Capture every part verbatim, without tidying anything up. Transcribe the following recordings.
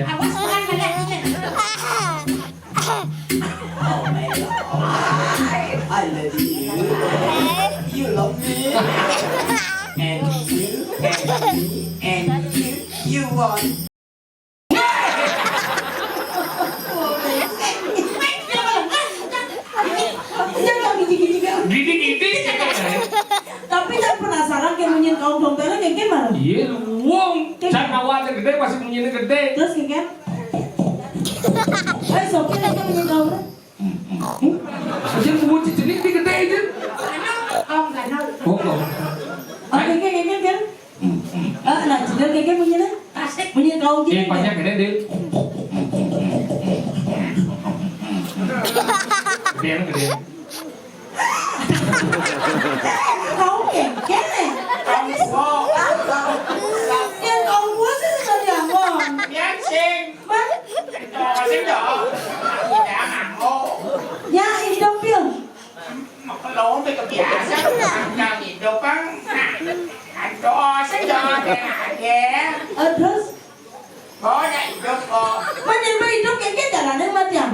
Awas, kurang banyak. Oh my love, I love you. You love me. And you, and me, and you, you want. Gini-gini. Tapi jangan penasaran kayak munyin kaum dompetnya kayak gimana? Iya, luwung. Jan awake gedhe, masih munyine gedhe. Terus kayak gimana? Eh, sopir kayak munyin kaum. Aja kuwi jenenge gedhe iki. Oh, kok. Oke, oke, oke, oke. Ah, nah, jenenge kayak munyine. Munyin kaum. Eh, gini. Panjang gedhe, Dil. Gedhe, gedhe. Kau kengken, eh? Kau kok. Yang kau buat sih sudah diangkon. Biar sing. Mas? Itu sing dong. Tidak mau. Ya, hidup, Pil. Maklum, kebiasaan. Yang hidup, Bang. Nah, itu sing dong. Ada. Eh, terus? Oh, ya hidup kok. Mana yang hidup, kengken jalanin, Mas, ya?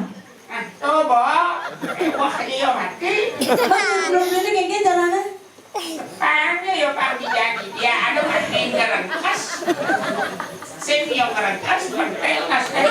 Ah, tuh, Bo. Eh, wah, iya mati. Mas, belum dulu, kengken jalanin. Tepangnya ya, Pak, dia, dia ada mati ngerengkes. Sing yang ngerengkes, pentil, kas, eh,